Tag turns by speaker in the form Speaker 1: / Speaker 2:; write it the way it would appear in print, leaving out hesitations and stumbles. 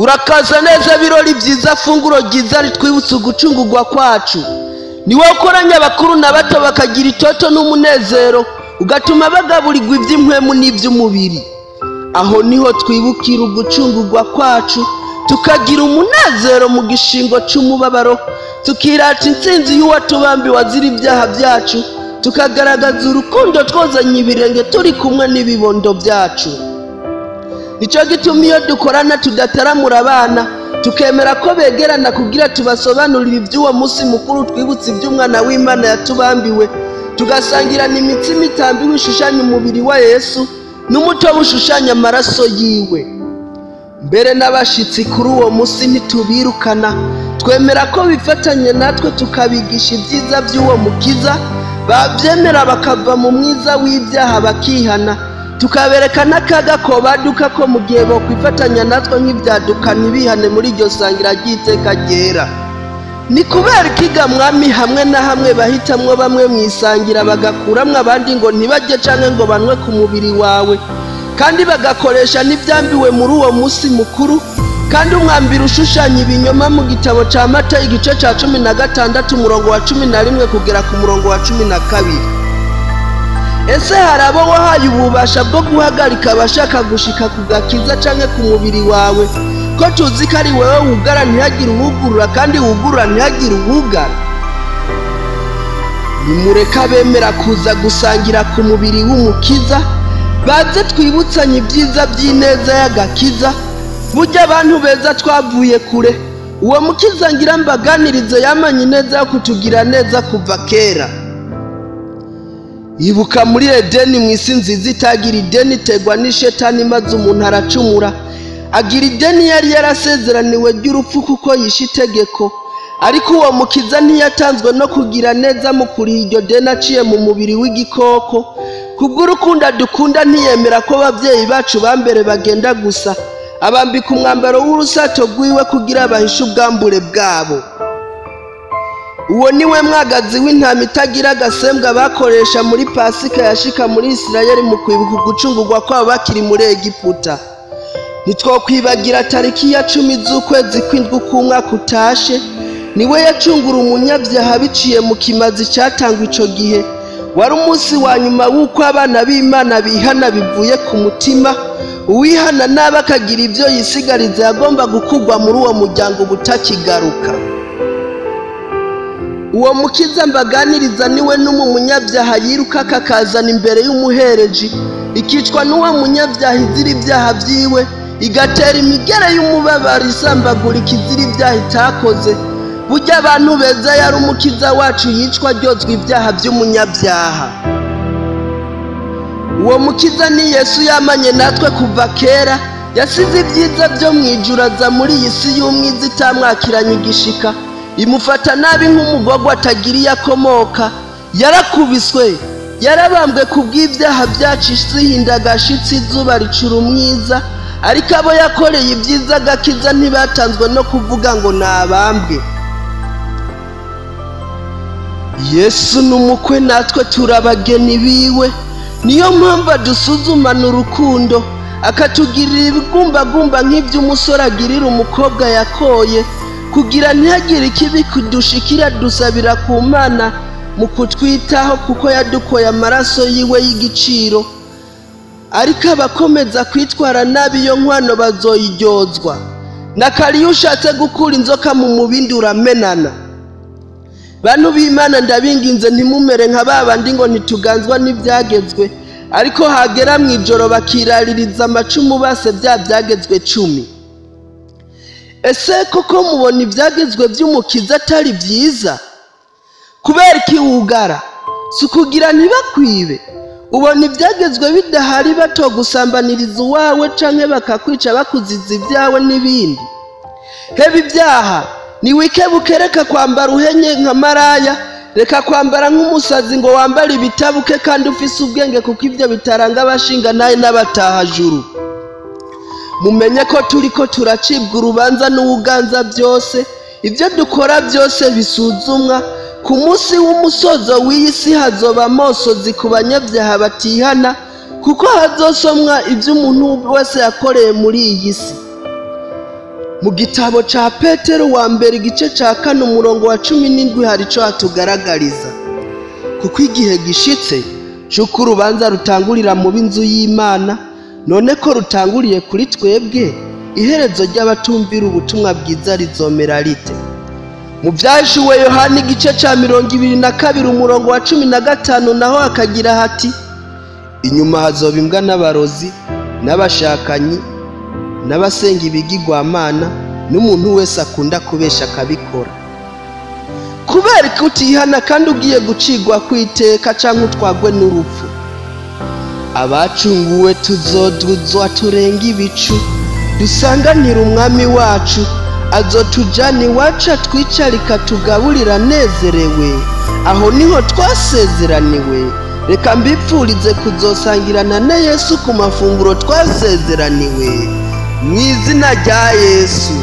Speaker 1: Urakaza neza birori byiza, funguro ryiza ritwibutsa ugucungurwa kwacu. Ni wowe ukoranya abakuru na bato bakagira itoto n'umunezero, ugatuma bagaburirwa iby'impwemu n'iby'umubiri. Aho niho twibukira ugucungurwa kwacu, tukagira umunezero mu gishingo c'umubabaro, tukirata intsinzi y'uwatubambiwe azira ibyaha byacu, tukagaragaza urukundo twozanye ibirenge turi kumwe n'ibibondo byacu. Nico gituma iyo dukorana tudataramura abana, tukemera ko begerana kugira tubasobanurire iby'uwo munsi mukuru twibutse iby'umwana w'Imana yatubambiwe, tugasangirana imitsima itambiwe ishushanya umubiri wa Yesu n'umutobe ushushanya amaraso yiwe. Mbere n'abashitsi kuri uwo munsi ntitubirukana, twemera ko bifatanye natwe tukabigisha ibyiza by'uwo mukiza, babyemera bakava mu mwiza w'ibyaha bakihana, tukabereka n'akaga ko baduka ko mu gihe bokwifatanya natwe nk'ibyaduka ntibihane muri iryo sangira ry'iteka ryera. Ni kubera ikiga mwami hamwe na hamwe bahitamwo bamwe mu isangira bagakuramwo abandi ngo ntibajye canke ngo banwe ku mubiri wawe, kandi bagakoresha n'ibyambiwe muri uwo munsi mukuru, kandi umwambiro ushushanya ibinyoma mu gitabo ca Matayo igice ca 16 umurongo wa 11 kugera ku murongo wa 12. Ese hari abo wahaye ububasha bwo guhagarika abashaka gushika ku gakiza canke ku mubiri wawe, ko tuzi ko ari wewe wugara ntihagire uwugurura kandi wugurura ntihagire uwugara? Nimureke abemera kuza gusangira ku mubiri w'umukiza, baze twibutsanye ibyiza by'ineza y'agakiza. Burya abantu beza twavuye kure, uwo mukiza ngira mbaganirize yamanye ineza yo kutugira neza kuva kera. Ibuka muri Edeni mu isi nziza itagira ideni, itegwa n'ishetani maze umuntu aracumura, agira ideni yari yarasezeraniwe ry'urupfu kuko yishe itegeko. Ariko uwo mukiza ntiyatanzwe no kugira neza mu kuriha iryo deni aciye mu mubiri w'igikoko. Kubw'urukundo dukunda ntiyemera ko ababyeyi bacu ba mbere bagenda gusa, abambika umwambaro w'urusato rwiwe kugira bahishe ubwambure bwabo. Uwo niwe mwagazi w'intama itagira agasembwa bakoresha muri Pasika yashika muri Isirayeli mu kwibuka ugucungurwa kwabo bakiri muri Egiputa. Ntitwokwibagira tariki ya 10 z'ukwezi kw'indwi k'umwaka utashe, niwe yacungura umunyabyaha biciye mu kimazi cyatangwa ico gihe. Wari umunsi wa nyuma w'uko abana b'Imana bihana bivuye ku mutima. Uwihana nabi akagira ibyo yisigariza yagomba gukurwa muri uwo muryango ubutakigaruka. Uwo mukiza mbaganiriza niwe n'umu munyabyaha yiruka akakazana imbere y'umuhereji, ikicwa n'uwo munyabyaha izira ibyaha byiwe, igatera imigere y'umubabaro isambagurika izira ibyaha itakoze. Burya abantu beza yari umukiza wacu yicwa aryozwa ibyaha by'umunyabyaha. Uwo mukiza ni Yesu yamanye natwe kuva kera, yasize ibyiza byo mu ijuru aza muri iyi si y'umwiza itamwakiranye igishika, imufata nabi nk'umugogwa atagira iyo akomoka. Yarakubiswe, yarabambwe ku bw'ibyaha byacu, isi ihinda agashitsi, izuba ricura umwiza. Ariko abo yakoreye ibyiza agakiza ntibatanzwe no kuvuga ngo nabambwe. Yesu n'umukwe natwe turabageni biwe, niyo mpamvu adusuzumana urukundo, akatugirira ibigumbagumba nk'iby'umusore agirira umukobwa yakoye, kugira ntihagire ikibi kudushikira. Dusabira ku Mana mu kutwitaho kuko yadukoye amaraso yiwe y'igiciro. Ariko abakomeza kwitwara nabi iyo nkwano bazoyiryozwa. Na kare iyo ushatse gukura inzoka mu mubindi uramenana. Bantu b'Imana ndabinginze ntimumere nka babandi ngo ntituganzwa n'ibyagezwe, ariko hagera mu ijoro bakiraririza amacumu base bya byagezwe 10. Ese koko mubona ibyagezwe by'umukiza atari byiza? Kubera iki wugara? Si ukugira ntibakwibe? Ubona ibyagezwe bidahari batogusambaniriza uwawe canke bakakwica bakuziza ibyawe n'ibindi. Heba ibyaha, niwikebuke, reka kwambara uhenye nka maraya, reka kwambara nk'umusazi ngo wambare ibitabuke kandi ufise ubwenge, kuko ibyo bitaranga abashinga naye n'abatahajuru. Mumenye ko turiko turacibwa urubanza n'uwuganza byose, ibyo dukora byose bisuzumwa. Ku munsi w'umusozo w'iyi si hazoba amosozi ku banyabyaha batihana, kuko hazosomwa ibyo umuntu wese yakoreye muri iyi si. Mu gitabo ca Petero wa mbere igice ca 4 umurongo wa 17 hari ico hatugaragariza. Kuko igihe gishitse c'uko urubanza rutangurira mu b'inzu y'Imana, none ko rutanguriye kuri twebwe, iherezo ry'abatumvira ubutumwa bwiza rizomera rite? Mu Vyahishuwe Yohana igice ca 22 umurongo wa 15 naho hakagira hati: inyuma hazoba imbwa n'abarozi n'abashakanyi n'abasenga ibigirwamana n'umuntu wese akunda kubesha akabikora. Kubera ko utihana kandi ugiye gucigwa kwiteka canke utwagwe n'urupfu, abacunguwe tuzoduzwa turenga ibicu, dusanganire umwami wacu, azotujana iwacu atwicarika tugaburira anezerewe. Aho niho twasezeraniwe. Reka mbipfurize kuzosangirana na Yesu ku mafunguro twasezeraniwe, mu izina rya Yesu.